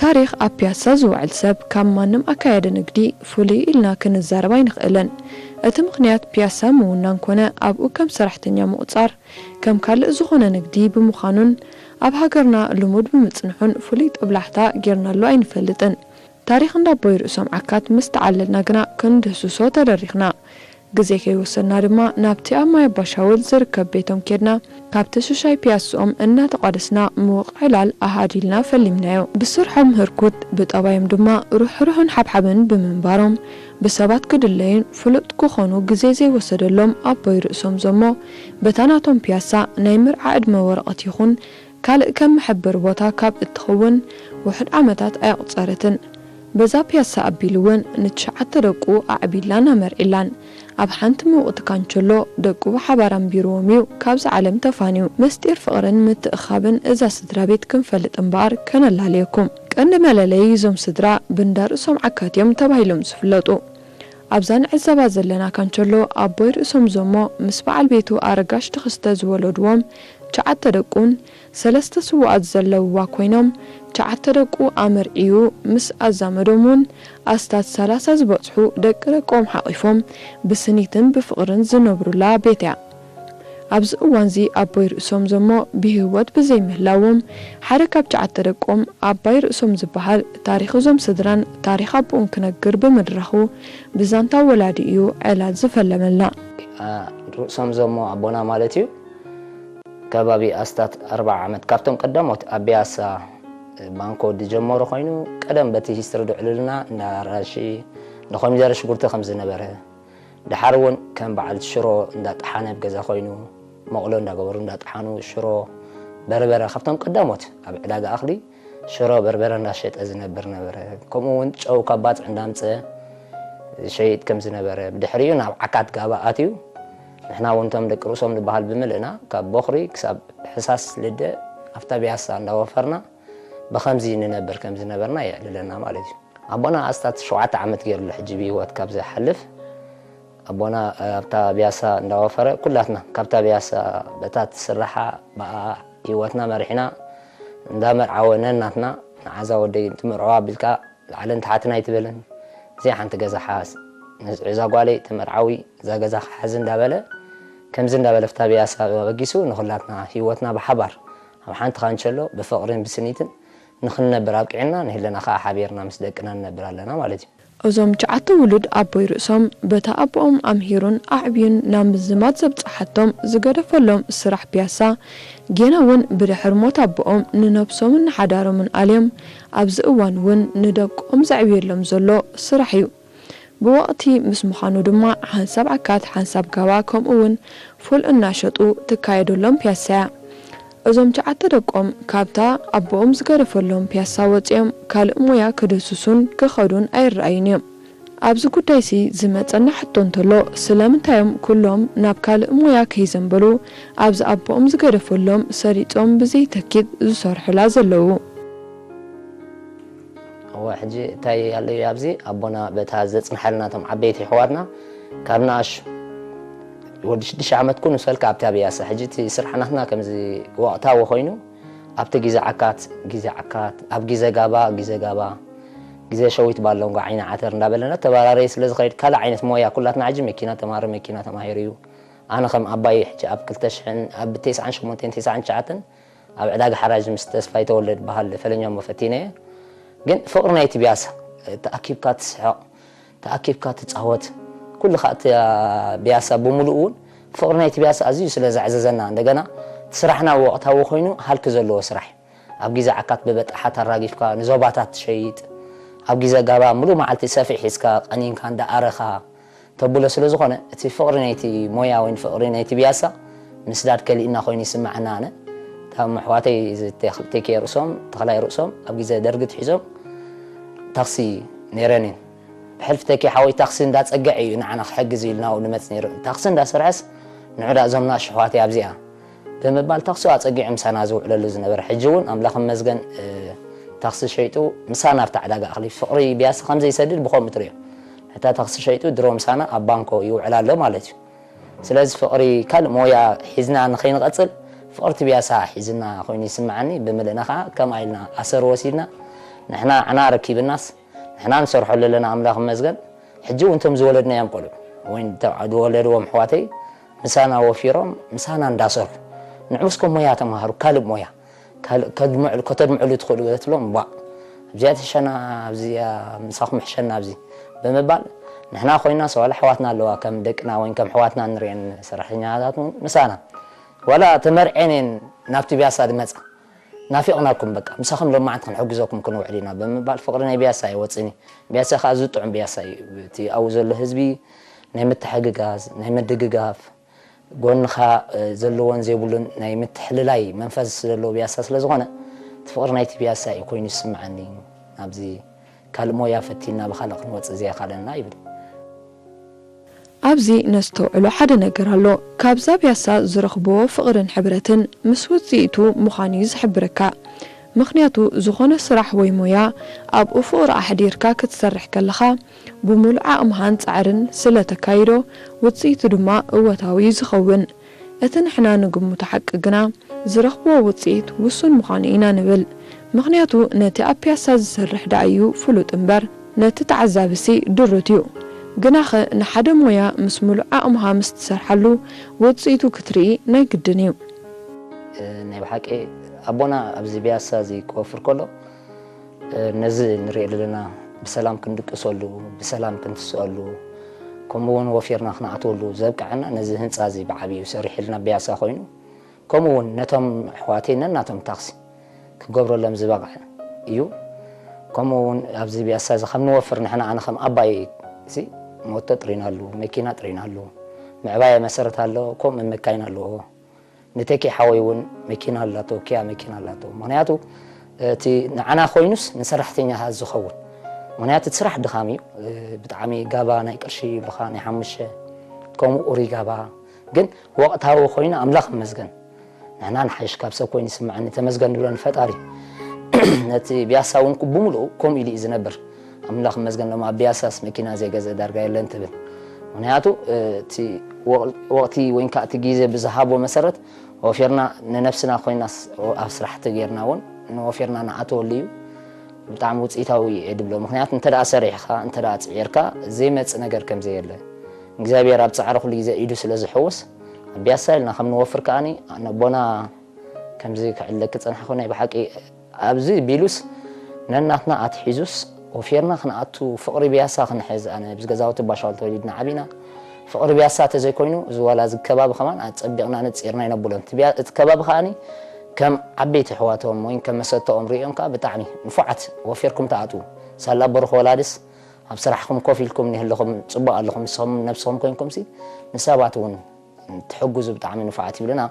ታሪኽ ኣብ ፒያሳ ዝውዕል ሰብ ካብ ማንም ኣካያዲ ንግዲ ፍሉይ ኢልና ክንዛረብ ኣይንኽእልን። እቲ ምኽንያት ፒያሳ ምውናን ኮነ ኣብኡ ከም ሰራሕተኛ ምቑጻር ከም ካልእ ዝኾነ ንግዲ ብምዃኑን ኣብ ሃገርና ልሙድ ብምጽንሑን ፍሉይ ጦብላሕታ ጌርናሉ ኣይንፈልጥን። ታሪኽ እንዳ ኣቦይ ርእሶም ዓካት ምስ ተዓለልና ግና ክንድህስሶ ተደሪኽና። ግዜ ከይወሰድና ድማ ናብቲ ኣብ ማይ ኣባሻውል ዝርከብ ቤቶም ኬድና፣ ካብቲ ሽሻይ ፒያስኦም እናተቋደስና ምውቕ ዕላል ኣሃዲልና ፈሊምናዮ። ብስርሖም ህርኩት፣ ብጠባዮም ድማ ርሕሩሕን ሓብሓብን ብምንባሮም፣ ብሰባት ክድለዩን ፍሉጥ ክኾኑ ግዜ ዘይወሰደሎም ኣቦይ ርእሶም ዞሞ፣ በታ ናቶም ፒያሳ ናይ መርዓ ዕድመ ወረቐት ይኹን ካልእ ከም መሐበሪ ቦታ ካብ እትኸውን ውሑድ ዓመታት ኣየቑጸረትን። በዛ ፒያሳ ኣቢሉ እውን ንትሽዓተ ደቁ ኣዕቢላን ኣመርዒላን። ኣብ ሓንቲ ምውቕቲ ካንቸሎ ደቁ ብሓባር ኣንቢርዎም እዩ ካብዛ ዓለም ተፋንዩ። ምስጢር ፍቕርን ምትእኻብን እዛ ስድራ ቤት ክንፈልጥ እምበኣር ከነላልየኩም። ቀንዲ መለለዪ እዞም ስድራ ብንዳ ርእሶም ዓካት እዮም ተባሂሎም ዝፍለጡ። ኣብዛ ንዕዘባ ዘለና ካንቸሎ ኣቦይ ርእሶም ዞሞ ምስ በዓል ቤቱ ኣረጋሽ ተኸስተ ዝወለድዎም ትሽዓተ ደቁን ሰለስተ ስውኣት ዘለውዋ ኮይኖም፣ ትሽዓተ ደቁ ኣመርዕዩ ምስ ኣዛመዶም እውን ኣስታት ሰላሳ ዝበጽሑ ደቂ ደቆም ሓቒፎም ብስኒትን ብፍቕርን ዝነብሩላ ቤት እያ። ኣብዚ እዋንዚ ኣቦይ ርእሶም ዞሞ ብህይወት ብዘይምህላዎም፣ ሓደ ካብ ትሽዓተ ደቆም ኣባይ ርእሶም ዝበሃል ታሪኽ እዞም ስድራን ታሪኽ ኣቦኡን ክነግር ብምድራኹ ብዛንታ ወላዲ እዩ ዕላል ዝፈለመልና። ርእሶም ዞሞ ኣቦና ማለት እዩ። ከባቢ ኣስታት ኣርብዓ ዓመት ካብቶም ቀዳሞት ኣብ ቢያሳ ባንኮ ዝጀመሩ ኮይኑ፣ ቀደም በቲ ሂስትሪ ድዕልልና እንዳ ኣራንሺ፣ እንዳ ኮሚደረ ሽጉርቲ ከም ዝነበረ፣ ድሓር እውን ከም በዓል ሽሮ እንዳ ጠሓነ ኣብ ገዛ ኮይኑ፣ መቕሎ እንዳገበሩ እንዳ ጠሓኑ፣ ሽሮ፣ በርበረ ካብቶም ቀዳሞት ኣብ ዕዳጋ እኽሊ ሽሮ በርበረ እንዳሸጠ ዝነብር ነበረ። ከምኡ እውን ጨው ካብ ባጽዕ እንዳምጸ ዝሸይጥ ከም ዝነበረ፣ ብድሕሪኡ ናብ ዓካት ጋባ ኣትዩ። ንሕና እውን እቶም ደቂ ርእሶም ንበሃል ብምልእና፣ ካብ ቦኽሪ ክሳብ ሕሳስ ልደ ኣብታ ቢያሳ እንዳወፈርና ብኸምዚ ንነብር ከም ዝነበርና የዕልለና ማለት እዩ። ኣቦና ኣስታት ሸውዓተ ዓመት ገይሩሉ ሕጂ ብህይወት ካብ ዝሓልፍ። ኣቦና ኣብታ ቢያሳ እንዳወፈረ፣ ኩላትና ካብታ ቢያሳ በታ ትስራሓ ብኣ ህይወትና መሪሕና፣ እንዳመርዓወ ነናትና፣ ንዓዛ ወደይ ትምርዖ ኣቢልካ ላዕልን ታሕትን ኣይትበልን፣ እዚኣ ሓንቲ ገዛ ሓዝ፣ ንዕዛ ጓለይ ትምርዓዊ እዛ ገዛ ክሓዝ እንዳበለ፣ ከምዚ እንዳበለ ኣብታ ቢያሳ ኣበጊሱ ንኹላትና ህይወትና ብሓባር ኣብ ሓንቲ ካንቸሎ ብፍቕርን ብስኒትን ንኽንነብር ኣብቂዕና፣ ንህለና ኸዓ ሓቢርና ምስ ደቅና ንነብር ኣለና ማለት እዩ። እዞም ትሽዓተ ውሉድ ኣቦይ ርእሶም በታ ኣቦኦም ኣምሂሩን ኣዕብዩን ናብ ምዝማድ ዘብጽሓቶም ዝገደፈሎም ስራሕ ፒያሳ፣ ጌና እውን ብድሕር ሞት ኣቦኦም ንነብሶምን ንሓዳሮምን ኣልዮም ኣብዚ እዋን እውን ንደቆም ዘዕብየሎም ዘሎ ስራሕ እዩ። ብወቕቲ ምስ ምዃኑ ድማ ሓንሳብ ዓካት ሓንሳብ ጋባ ከምኡ እውን ፉል እናሸጡ ትካየደሎም ፒያሳ እያ። እዞም ትሽዓተ ደቆም ካብታ ኣቦኦም ዝገደፈሎም ፒያሳ ወጺኦም ካልእ ሞያ ክድህስሱን ክኸዱን ኣይረኣዩን እዮም። ኣብዚ ጉዳይሲ ዝመጸና ሕቶ እንተሎ፣ ስለምንታይ እዮም ኩሎም ናብ ካልእ ሞያ ከይዘንበሉ ኣብዚ ኣቦኦም ዝገደፈሎም ሰሪጾም ብዘይተኪት ዝሰርሑላ ዘለዉ? እወ፣ ሕጂ እንታይ ኣሎ እዩ ኣብዚ? ኣቦና በታ ዘጽንሓልና እቶም ዓበይቲ ኣሕዋትና ካብ ንኣሽ ወዲ ሽዱሽተ ዓመት ኩን ምስ በልካ ኣብታ ቢያሳ። ሕጂ እቲ ስራሕ ናትና ከምዚ ወቕታዊ ኮይኑ፣ ኣብቲ ግዜ ዓካት፣ ግዜ ዓካት፣ ኣብ ግዜ ጋባ፣ ግዜ ጋባ፣ ግዜ ሸዊት ባሎንጓ ዓይኒ ዓተር እንዳበለና ተበራረየ ስለ ዝኸይድ፣ ካልእ ዓይነት ሞያ ኩላትና ሕጂ መኪና ተማሪ መኪና ተማሂሩ እዩ። ኣነ ከም ኣባይ ሕጂ ኣብ ክልተ ሽሕን፣ ኣብ ተስዓን ሸሞንተን ተስዓን ትሽዓተን ኣብ ዕዳጋ ሓራጅ ምስ ተስፋይ ተወልደ ዝበሃል ፈለኛሞ ፈቲነየ። ግን ፍቕሪ ናይቲ ቢያሳ፣ ተኣኪብካ ትስሕቕ፣ ተኣኪብካ ትጻወት፣ ኩሉ ኸኣ እቲ ቢያሳ ብምሉኡ እውን ፍቕሪ ናይቲ ቢያሳ ኣዝዩ ስለ ዘዕዘዘና፣ እንደገና እቲ ስራሕና ወቕታዊ ኮይኑ ሃልኪ ዘለዎ ስራሕ እዩ። ኣብ ግዜ ዓካት ብበጣሓት ኣራጊፍካ ንዞባታት ትሸይጥ፣ ኣብ ግዜ ጋባ ምሉእ መዓልቲ ሰፍኢ ሒዝካ ቀኒንካ እንዳኣረኻ ተብሎ ስለ ዝኾነ፣ እቲ ፍቕሪ ናይቲ ሞያ ወይ ፍቕሪ ናይቲ ቢያሳ ምስዳድ ከሊእና ኮይኑ ይስምዓና። ኣነ እቶም ኣሕዋተይ እዚ ተ-፣ ተኪኤ ርእሶም፣ ተኽላይ ርእሶም ኣብ ግዜ ደርጊ ትሒዞም ታክሲ ነይረን እየን። ብሕልፊ ተኪኤ ሓወይ ታክሲ እንዳጸግዐ እዩ ንዓና ክሕግዝ ኢሉ ናብኡ ንመጽእ ነይሩ። ታክሲ እንዳሰርሐስ ንዑ ደኣ እዞም ንኣሽቱ ኣሕዋተይ ኣብዚኣ ብምባል ታክሲ ኣጸጊዑ ምሳና ዝውዕለሉ ዝነበረ። ሕጂ እውን ኣምላኽ ይመስገን፣ እ፣ ታክሲ ሸይጡ ምሳና ኣብታ ዕዳጋ እኽሊ ፍቕሪ ቢያሳ ከም ዘይሰድድ ብኸምኡ ትርእዮ። እታ ታክሲ ሸይጡ ድሮ ምሳና ኣብ ባንኮ ይውዕል ኣሎ ማለት እዩ። ስለዚ ፍቕሪ ካልእ ሞያ ሒዝና ንኸይንቐጽል ፍቕሪ እቲ ቢያሳ ሒዝና ኮይኑ ይስምዓኒ። ብምልእና ኸዓ ከምኣ ኢልና ኣሰር ወሲድና ንሕና ዓና ኣረኪብናስ ንሕና ንሰርሖ ኣለና ኣምላኽ ይመስገን። ሕጂ እውን እቶም ዝወለድናዮም ቆልዑ ወይ ዝወለድዎም ኣሕዋተይ ምሳና ወፊሮም ምሳና እንዳሰርሑ ንዑስ ከም ሞያ ተምሃሩ ካልእ ሞያ ከተድምዕሉ ትኽእሉ ትብሎም ቧዕ ኣብዚኣ ትሕሸና ኣብዚኣ ምሳኹም ሕሸና ኣብዚ ብምባል ንሕና ኮይና ሰዋላ ኣሕዋትና ኣለዋ ከም ደቅና ወይ ከም ኣሕዋትና ንሪአን ሰራሕተኛታት እውን ምሳና ዋላ ተመርዐን እየን ናብቲ ቢያሳ ዝመፃ ናፊቕናኩም በቃ ምሳኹም ሎማዓንቲ ክንሕግዘኩም ክንውዕል ኢና ብምባል ፍቕሪ ናይ ቢያሳ እዩ ወፅኒ ቢያሳ ከዓ ዝጥዑም ቢያሳ እዩ እቲ ኣብኡ ዘሎ ህዝቢ ናይ ምትሕግጋዝ ናይ ምድግጋፍ ጎንኻ ዘለዎን ዘይብሉን ናይ ምትሕልላይ መንፈስ ዘለዎ ቢያሳ ስለዝኾነ እቲ ፍቕሪ ናይቲ ቢያሳ እዩ ኮይኑ ዝስምዓኒ ኣብዚ ካልእ ሞያ ፈቲና ብኻልእ ክንወፅእ ዘይኻለና ይብል ኣብዚ ነስተውዕሎ ሓደ ነገር ኣሎ። ካብዛ ቢያሳ ዝረኽብዎ ፍቕርን ሕብረትን ምስ ውፅኢቱ ምዃኑ'ዩ ዝሕብረካ። ምኽንያቱ ዝኾነ ስራሕ ወይ ሞያ ኣብኡ ፍቕሪ ኣሕዲርካ ክትሰርሕ ከለኻ ብምሉእ ዓቕምኻን ፃዕርን ስለ ተካይዶ ውፅኢቱ ድማ እወታዊ'ዩ ዝኸውን። እቲ ንሕና ንግምቶ ሓቂ ግና ዝረኽብዎ ውፅኢት ውሱን ምዃኑ ኢና ንብል። ምኽንያቱ ነቲ ኣብ ፒያሳ ዝሰርሕ ደኣ እዩ ፍሉጥ እምበር ነቲ ተዓዛቢሲ ድሩት እዩ። ግናኸ ንሓደ ሞያ ምስ ምሉእ ዓቕምኻ ምስ ትሰርሓሉ ውፅኢቱ ክትርኢ ናይ ግድን እዩ። ናይ ብሓቂ ኣቦና ኣብዚ ቢያሳ እዚ ክወፍር ከሎ ነዚ ንሪኦ ዘለና ብሰላም ክንድቅሰሉ ብሰላም ክንትስአሉ ከምኡ እውን ወፊርና ክንኣትወሉ ዘብቅዐና ነዚ ህንፃ እዚ ብዓብዩ ሰሪሕልና ቢያሳ ኮይኑ ከምኡ እውን ነቶም ኣሕዋተይ ነናቶም ታክሲ ክገብረሎም ዝበቕዐ እዩ። ከምኡ እውን ኣብዚ ቢያሳ እዚ ከም ንወፍር ንሕና ኣነ ከም ኣባይ ሲ ሞቶ ጥሪናሉ፣ መኪና ጥሪናሉ፣ ምዕባየ መሰረት ኣሎ፣ ከምኡ መካይን ኣለዎ። ንቴኬ ሓወይ እውን መኪና ኣላቶ፣ ኪያ መኪና ኣላቶ። ምክንያቱ እቲ ንዓና ኮይኑስ ንሰራሕተኛታት ዝኸውን ምክንያቱ እቲ ስራሕ ድኻም እዩ። ብጣዕሚ ጋባ ናይ ቅርሺ ይብሉኻ ናይ ሓሙሽተ ከምኡ ኡሪ ጋባ ግን ወቕታዊ ኮይኑ ኣምላኽ ይመስገን ንሕና ንሓይሽ ካብ ሰብ ኮይኑ ይስምዓኒ ተመስገን ንብሎ ንፈጣሪ ነቲ ቢያሳ እውን ብምልኡ ከምኡ ኢሉ እዩ ዝነብር ኣምላኽ ይመስገን ሎም ኣብ ቢያሳስ መኪና ዘይገዝእ ዳርጋ የለን ትብል ምክንያቱ እቲ ወቕቲ ወይ ከዓ እቲ ግዜ ብዝሃቦ መሰረት ወፊርና ንነብስና ኮይናስ ኣብ ስራሕቲ ጌርና እውን ንወፊርና ንኣተወሉ እዩ ብጣዕሚ ውፅኢታዊ እየ ድብሎ ምክንያቱ እንተ ሰሪሕኻ እንተ ፅዒርካ ዘይመፅእ ነገር ከምዘየለ እግዚኣብሔር ኣብ ፃዕሪ ኩሉ ግዜ ኢዱ ስለ ዝሕውስ ኣብ ቢያሳ ኢልና ከም ንወፍር ከዓኒ ነቦና ከምዚ ክዕለክ ፀንሐኹ ናይ ብሓቂ ኣብዚ ቢሉስ ነናትና ኣትሒዙስ ወፊርና ክንኣቱ ፍቕሪ ቢያሳ ክንሕዝ ኣነ ብዚ ገዛውቲ ባሻል ተወሊድና ዓቢና ፍቕሪ ቢያሳ ተዘይኮይኑ እዚ ዋላ እዚ ከባቢ ከማን ኣፀቢቕና ነፂርና ይነብሎ እቲ ከባቢ ከዓኒ ከም ዓበይቲ ኣሕዋቶም ወይ ከም መሰተኦም ሪኦም ከዓ ብጣዕሚ ንፉዓት ወፊርኩም ትኣትዉ ሳላ በርኽ ወላድስ ኣብ ስራሕኹም ኮፍ ኢልኩም ንህልኹም ፅቡቕ ኣለኹም ንስኹም ነብስኹም ኮይንኩምሲ ንሰባት እውን ትሕግዙ ብጣዕሚ ንፉዓት ይብልና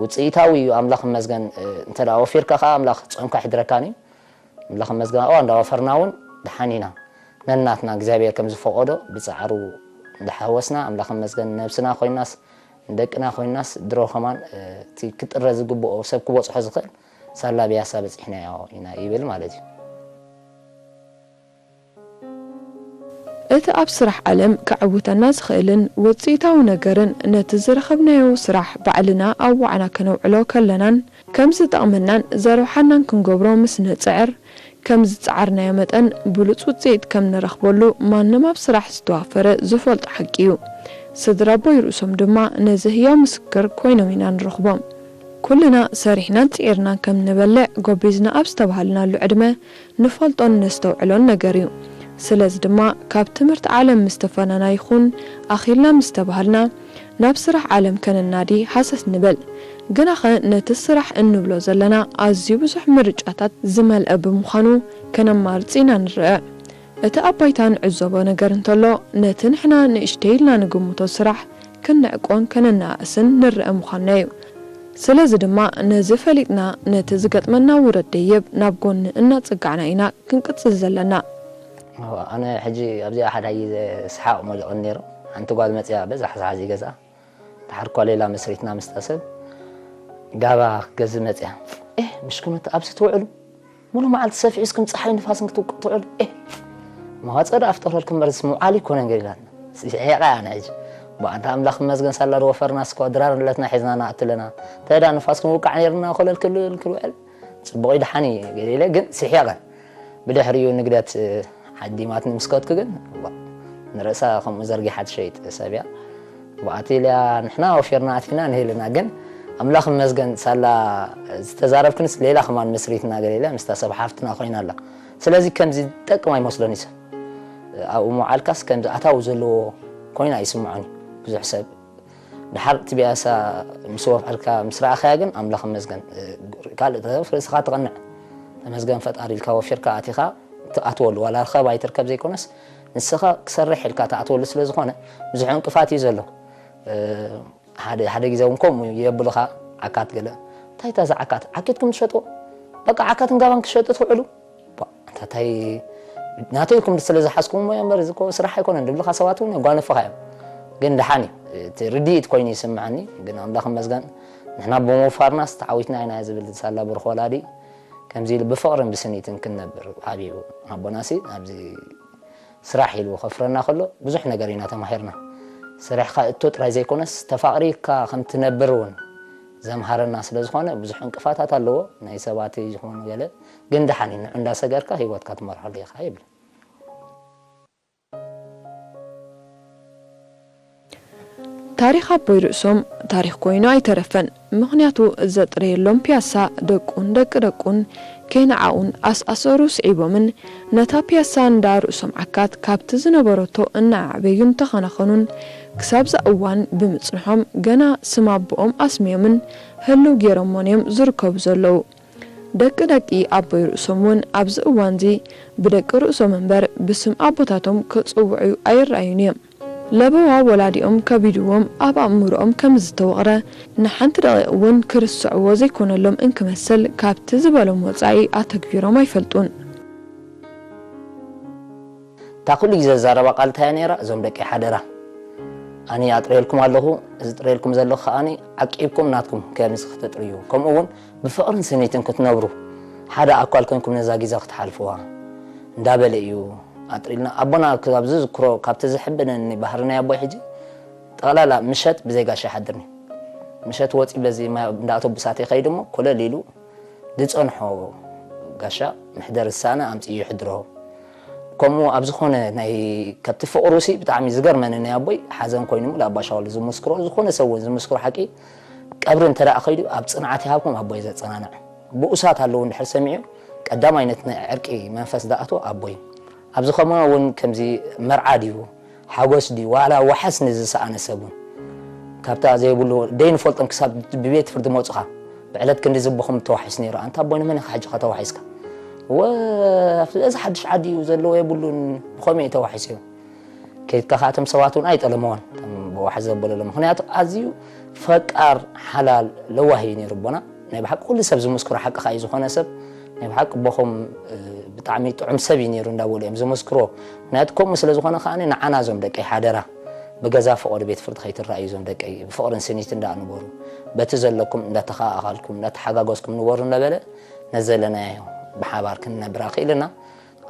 ውፅኢታዊ እዩ ኣምላኽ ይመስገን እንተ ወፊርካ ከዓ ኣምላኽ ፆምካ ይሕድረካን እዩ ኣምላኽ ይመስገን ኣብኣ እንዳወፈርና እውን ድሓን ኢና ነናትና እግዚኣብሔር ከም ዝፈቀዶ ብፃዕሩ እንዳሓወስና ኣምላኽ ይመስገን ነብስና ኮይናስ ንደቅና ኮይናስ ድሮ ከማን እቲ ክጥረ ዝግብኦ ሰብ ክበፅሖ ዝኽእል ሳላ ቢያሳ በፂሕናዮ ኢና ይብል ማለት እዩ እቲ ኣብ ስራሕ ዓለም ከዕውተና ዝኽእልን ውፅኢታዊ ነገርን ነቲ ዝረኸብናዮ ስራሕ ባዕልና ኣብ ዋዕና ከነውዕሎ ከለናን ከም ዝጠቕመናን ዘርብሓናን ክንገብሮ ምስ ንፅዕር ከም ዝፀዓርናዮ መጠን ብሉፅ ውፅኢት ከም ንረኽበሉ ማንም ኣብ ስራሕ ዝተዋፈረ ዝፈልጦ ሓቂ እዩ። ስድራ ኣቦይ ርእሶም ድማ ነዚ ህያው ምስክር ኮይኖም ኢና ንረኽቦም። ኩልና ሰሪሕናን ፅዒርናን ከም ንበልዕ ጎቢዝና ኣብ ዝተባሃልናሉ ዕድመ ንፈልጦን ነስተውዕሎን ነገር እዩ። ስለዚ ድማ ካብ ትምህርቲ ዓለም ምስ ተፈናና ይኹን ኣኺልና ምስ ተባሃልና ናብ ስራሕ ዓለም ከነናዲ ሃሰስ ንበል። ግናኸ ነቲ ስራሕ እንብሎ ዘለና ኣዝዩ ብዙሕ ምርጫታት ዝመልአ ብምዃኑ ከነማርፅ ኢና ንረአ። እቲ ኣብ ባይታ ንዕዘቦ ነገር እንተሎ ነቲ ንሕና ንእሽተይ ኢልና ንግምቶ ስራሕ ክንዕቆን ከነነኣእስን ንረአ ምዃንና እዩ። ስለዚ ድማ ነዚ ፈሊጥና ነቲ ዝገጥመና ውረድ ደይብ ናብ ጎኒ እናጸጋዕና ኢና ክንቅጽል ዘለና። ኣነ ሕጂ ኣብዚኣ ሓደ ሃየ ሰሓቕ ሞሊቑኒ ነይሩ። ሓንቲ ጓል መጺኣ በዛ ሓዝሓዚ ገዛ ድሓር ኳሌላ መስሪትና ምስታ ሰብ ጋባ ክገዝእ መጺኣ። ኤህ ምሽኩነት ኣብዚ ትውዕሉ ሙሉ መዓልቲ ሰፊዑ እስኩም ፀሓይ ንፋስን ክትውቅዑ ትውዕሉ ኤህ መዋፅኦ ዶ ኣፍጠረልኩም በርስ ምውዓል ይኮነን ገሊላትና ስሒቐ ኣነ ሕጂ ብኣንታ ኣምላኽ መዝገን ሳላ ዝወፈርና እስኳ ድራር ኣለትና ሒዝና ንኣቱ ኣለና እንታይ ዳ ንፋስ ክንውቃዕ ነይርና ኮለል ክልል ክልውዕል ፅቡቕ ድሓን እዩ ገሊለ ግን ስሒቐ ብድሕሪኡ ንግደት ዓዲማትኒ ምስ ከድኩ ግን ንርእሳ ከምኡ ዘርጊሓ ትሸይጥ ሰብ እያ። ብኣትልያ ንሕና ወፊርና ኣቲና ንህልና ግን ኣምላኽ ይመስገን ሳላ ዝተዛረብክንስ ሌላ ከማን መስሪትና ገለ ኢለ ምስታ ሰብ ሓፍትና ኮይና ኣላ። ስለዚ ከምዚ ዝጠቅም ኣይመስሎን እዩ ሰብ ኣብኡ ምውዓልካስ ከምዚ ኣታዊ ዘለዎ ኮይና ይስምዖን እዩ ብዙሕ ሰብ ድሓር እቲ ቢያሳ ምስ ወፍዐልካ ምስ ረኣኻያ ግን ኣምላኽ ይመስገን ካልእ ተረፍ ርእስኻ ትቐንዕ ተመስገን ፈጣሪ ኢልካ ወፊርካ ኣቲኻ ትኣትወሉ ዋላ ርኸብ ኣይትርከብ ዘይኮነስ ንስኻ ክሰርሕ ኢልካ ትኣትወሉ ስለ ዝኾነ ብዙሕ ዕንቅፋት እዩ ዘሎ ሓደ ሓደ ግዜ እውን ከምኡ የብሉኻ ዓካት ገለ እንታይ እታ ዝዓካት ዓኪትኩም ትሸጥዎ በቃ ዓካትን ጋባን ክሸጡ ትውዕሉ እንታይ ናተይኩም ስለ ዝሓዝኩም እሞ እምበር እዚ ስራሕ ኣይኮነን ድብልካ ሰባት እውን የጓንፉኻ እዮም ግን ደሓን እዩ እቲ ርድኢት ኮይኑ ይስምዓኒ ግን ኣምላኽ መስገን ንሕና ብምውፋርናስ ተዓዊትና ኢና ዝብል ሳላ ብርኽ ወላዲ ከምዚ ኢሉ ብፍቕርን ብስኒትን ክንነብር ሓቢቡ ኣቦናሲ ኣብዚ ስራሕ ኢሉ ከፍረና ከሎ ብዙሕ ነገር ኢና ተማሂርና ስርሕካ እቶ ጥራይ ዘይኮነስ ተፋቕሪካ ከም ትነብር እውን ዘምሃረና ስለ ዝኾነ ብዙሕ ዕንቅፋታት ኣለዎ ናይ ሰባተይ ዝኾኑ ገለ ግን ደሓን እዩ ንዑ እንዳሰገርካ ህይወትካ ትመርሐሉ ኢኻ ይብል። ታሪኽ ኣቦይ ርእሶም ታሪኽ ኮይኑ ኣይተረፈን። ምኽንያቱ ዘጥረየሎም ፒያሳ ደቁን ደቂ ደቁን ከይነዓቑን ኣስኣሰሩ ስዒቦምን ነታ ፒያሳ እንዳ ርእሶም ዓካት ካብቲ ዝነበረቶ እናኣዕበዩን ተኸናኸኑን ክሳብዛ እዋን ብምጽንሖም ገና ስም ኣቦኦም ኣስምዮምን ህልው ገይሮሞን እዮም ዝርከቡ ዘለዉ። ደቂ ደቂ ኣቦይ ርእሶም እውን ኣብዚ እዋንዚ ብደቂ ርእሶም እምበር ብስም ኣቦታቶም ክጽውዑ ኣይረኣዩን እዮም። ለበዋ ወላዲኦም ከቢድዎም ኣብ ኣእምሮኦም ከም ዝተወቕረ ንሓንቲ ደቒቕ እውን ክርስዕዎ ዘይኮነሎም እንክመስል ካብቲ ዝበሎም ወጻኢ ኣተግቢሮም ኣይፈልጡን። እታ ኩሉ ግዜ ዝዛረባ ቃል እንታይ እያ ነይራ? እዞም ደቀይ ሓደራ ኣነ ኣጥርየልኩም ኣለኹ፣ እዚ ጥርየልኩም ዘለኹ ከኣ ዓቂብኩም ናትኩም ከምዚ ክተጥርዩ፣ ከምኡ እውን ብፍቕርን ስኒትን ክትነብሩ፣ ሓደ ኣኳል ኮንኩም ነዛ ግዜ ክትሓልፍዋ እንዳበለ እዩ ኣጥሪልና። ኣቦና ካብ ዝዝክሮ፣ ካብቲ ዝሕብነኒ ባህሪ ናይ ኣቦይ ሕጂ፣ ጠቕላላ ምሸት ብዘይ ጋሻ ይሓድር ነይሩ። ምሸት ወጺ በዚ ማይ እንዳ ኣውቶቡሳት ይኸይድ እሞ ኮለል ኢሉ ዝጸንሖ ጋሻ መሕደሪ ዝሰኣነ ኣምጺኡ የሕድሮ። ከምኡ ኣብ ዝኾነ ናይ ከብቲ ፍቕሩ ሲ ብጣዕሚ ዝገርመኒ ናይ ኣቦይ ሓዘን ኮይኑ እሞ ኣባ ሻውል ዝምስክሮ ዝኾነ ሰብ እውን ዝምስክሮ ሓቂ ቀብሪ እንተ ደኣ ከይዱ ኣብ ጽንዓት ይሃብኩም ኣቦይ ዘጸናንዕ ብኡሳት ኣለዉ እንድሕር ሰሚዑ ቀዳማይ ነቲ ናይ ዕርቂ መንፈስ ዝኣትዎ ኣቦይ ኣብዚ ከሙና እውን ከምዚ መርዓ ድዩ ሓጎስ ድዩ ዋላ ዋሕስ ንዝሰኣነ ሰብ እውን ካብታ ዘይብሉ ደይንፈልጦም ክሳብ ብቤት ፍርዲ መፁኻ ብዕለት ክንዲ ዝቦኹም ተዋሒስ ነይሩ ኣንታ ኣቦይ ንመን ኢኻ ሕጂ ከተዋሒስካ እወ ኣብዚ ሓድሽ ዓዲ እዩ ዘለዎ የብሉን ብኸመይ እዩ ተዋሒሱ እዩ ከይድካ ከዓ እቶም ሰባት እውን ኣይጠለመዎን እቶም ብዋሕስ ዘበለሎም ምክንያቱ ኣዝዩ ፈቃር ሓላል ለዋህ እዩ ነይሩ ኣቦና ናይ ብሓቂ ኩሉ ሰብ ዝምስክሮ ሓቂ ከዓ እዩ ዝኾነ ሰብ ናይ ብሓቂ ኣቦኹም ብጣዕሚ ጥዑም ሰብ እዩ ነይሩ እንዳበሉ እዮም ዝምስክርዎ ምክንያቱ ከምኡ ስለ ዝኾነ ከዓ ንዓና እዞም ደቀይ ሓደራ ብገዛ ፍቕሪ ቤት ፍርዲ ከይትረኣዩ እዞም ደቀይ ብፍቕርን ስኒትን ደኣ ንበሩ በቲ ዘለኩም እንዳተኸኣኣኻልኩም እንዳተሓጋገዝኩም ንበሩ እንዳበለ ነዘለናዮ ብሓባር ክንነብር ኣኽኢልና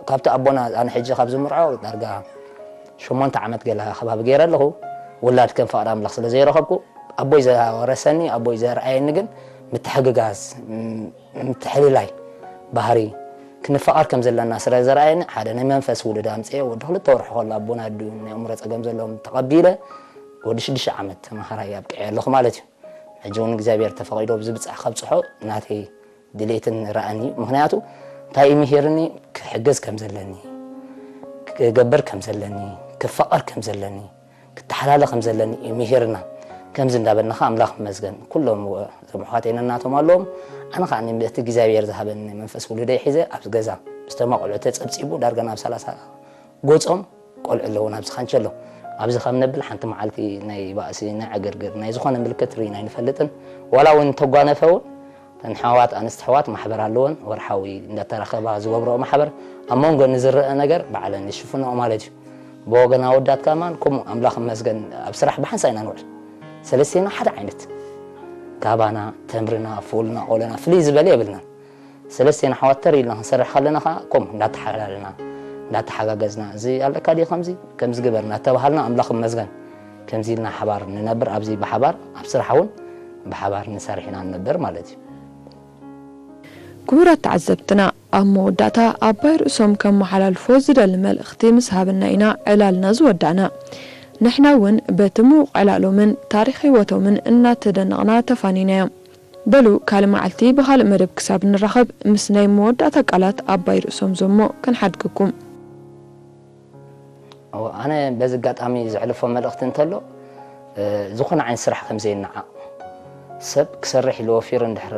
ካብቲ ኣቦና ኣነ ሕጂ ካብ ዝምርዖ ዳርጋ ሸሞንተ ዓመት ገለ ከባቢ ገይረ ኣለኹ ውላድ ከም ፍቓድ ኣምላኽ ስለ ዘይረኸብኩ ኣቦይ ዘወረሰኒ ኣቦይ ዘርኣየኒ ግን ምትሕግጋዝ ምትሕልላይ ባህሪ ክንፋቐር ከም ዘለና ስለ ዘርኣየኒ ሓደ ናይ መንፈስ ውሉድ ኣምፅኤ ወዲ ክልተ ወርሒ ከሎ ኣቦና ኣዲኡ ናይ ኣእምሮ ፀገም ዘለዎም ተቐቢለ ወዲ ሽዱሽተ ዓመት ተማሃራይ ኣብቅዐ ኣለኹ ማለት እዩ ሕጂ እውን እግዚኣብሔር ተፈቒዶ ብዝብፃሕ ከብፅሖ ናተይ ድሌትን ራእን እዩ ምክንያቱ እንታይ እዩ ምሂርኒ ክሕግዝ ከም ዘለኒ ክገብር ከም ዘለኒ ክፋቐር ከም ዘለኒ ክተሓላለ ከም ዘለኒ እዩ ምሂርና ከምዚ እንዳበልና ከዓ ኣምላኽ ይመስገን ኩሎም እዞም ኣሕዋተይ ነናቶም ኣለዎም ኣነ ከዓ በቲ እግዚኣብሔር ዝሃበኒ መንፈስ ውሉደይ ሒዘ ኣብዚ ገዛ ምስቶም ኣቆልዑ ተፀብፂቡ ዳርጋ ናብ ሰላሳ ገፆም ቆልዑ ኣለዉ ናብዚ ካንቸሎ ኣብዚ ከም ነብል ሓንቲ መዓልቲ ናይ ባእሲ ናይ ዕግርግር ናይ ዝኾነ ምልክት ርኢና ኣይንፈልጥን ዋላ እውን ተጓነፈ እውን እተን ኣሕዋት ኣንስቲ ኣሕዋት ማሕበር ኣለወን ወርሓዊ እንዳተራኸባ ዝገብረኦ ማሕበር ኣብ መንጎ ንዝረአ ነገር ባዕለን ይሽፍንኦ ማለት እዩ ብወገን ኣወዳት ከማን ከምኡ ኣምላኽ መስገን ኣብ ስራሕ ብሓንሳ ኢና ንውዕል ሰለስቴና ሓደ ዓይነት ጋባና ተምርና ፉልና ቆሎና ፍልይ ዝበለ የብልናን ሰለስቴና ኣሕዋት ተር ኢልና ክንሰርሕ ከለና ከዓ ከምኡ እንዳተሓላለልና እንዳተሓጋገዝና እዚ ኣለካ ድዩ ከምዚ ከምዚ ግበር እናተባሃልና ኣምላኽ ይመስገን ከምዚ ኢልና ሓባር ንነብር ኣብዚ ብሓባር ኣብ ስራሕ እውን ብሓባር ንሰርሕ ኢና ንነብር ማለት እዩ ክቡራት ተዓዘብትና ኣብ መወዳእታ ኣባይ ርእሶም ከመሓላልፎ ዝደሊ መልእኽቲ ምስ ሃብና ኢና ዕላልና ዝወዳእና። ንሕና እውን በቲ ምዉቕ ዕላሎምን ታሪኽ ህይወቶምን እናተደነቕና ተፋኒናዮም። በሉ ካልእ መዓልቲ ብኻልእ መደብ ክሳብ ንራኸብ ምስ ናይ መወዳእታ ቃላት ኣባይ ርእሶም ዞሞ ክንሓድገኩም። ኣነ በዚ ኣጋጣሚ ዘሕልፎ መልእኽቲ እንተሎ ዝኾነ ዓይነት ስራሕ ከም ዘይነዓቕ ሰብ ክሰርሕ ኢሉ ወፊሩ እንድሕር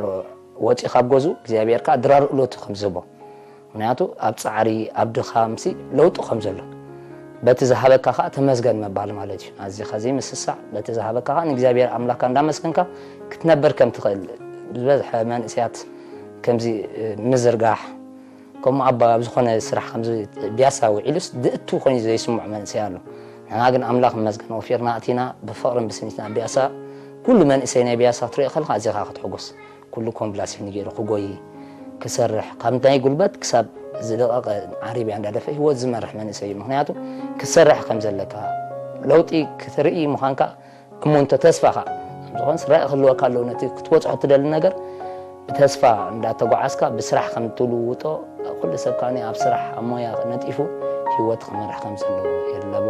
ወፂኡ ካብ ገዝኡ እግዚኣብሔር ከዓ ድራር እሎቱ ከም ዝህቦ ምክንያቱ ኣብ ፃዕሪ ኣብ ድኻምሲ ለውጢ ከም ዘሎ በቲ ዝሃበካ ከዓ ተመስገን ምባል ማለት እዩ። ኣዚኻ ዘይምስሳዕ በቲ ዝሃበካ ከዓ ንእግዚኣብሔር ኣምላካ እንዳመስገንካ ክትነብር ከም ትኽእል ዝበዝሐ መንእስያት ከምዚ ምዝርጋሕ ከምኡ ኣባ ኣብ ዝኾነ ስራሕ ከምዚ ቢያሳ ውዒሉስ ድእቱ ኮይኑ ዘይስምዖ መንእሰይ ኣሎ። ንሕና ግን ኣምላኽ ይመስገን ወፊርና ኣቲና ብፍቕርን ብስኒትና ቢያሳ ኩሉ መንእሰይ ናይ ቢያሳ ክትሪኦ ከለኻ ኣዚኻ ክትሕጎስ ኩሉ ኮምብላሴን ገይሩ ክጎይ ክሰርሕ ካብ ናይ ጉልበት ክሳብ ዝደቐቐ ዓረብያ እንዳደፈ ህይወት ዝመርሕ መንእሰይ እዩ። ምክንያቱ ክትሰርሕ ከም ዘለካ ለውጢ ክትርኢ ምዃንካ እሞ እንተ ተስፋኻ ዝኾን ስራኢ ክህልወካ ኣለዎ ነቲ ክትበፅሖ ትደሊ ነገር ብተስፋ እንዳተጓዓዝካ ብስራሕ ከም ትልውጦ ኩሉ ሰብ ከኣ ኣብ ስራሕ ኣብ ሞያ ነጢፉ ህይወት ክመርሕ ከም ዘለዎ የለቦ።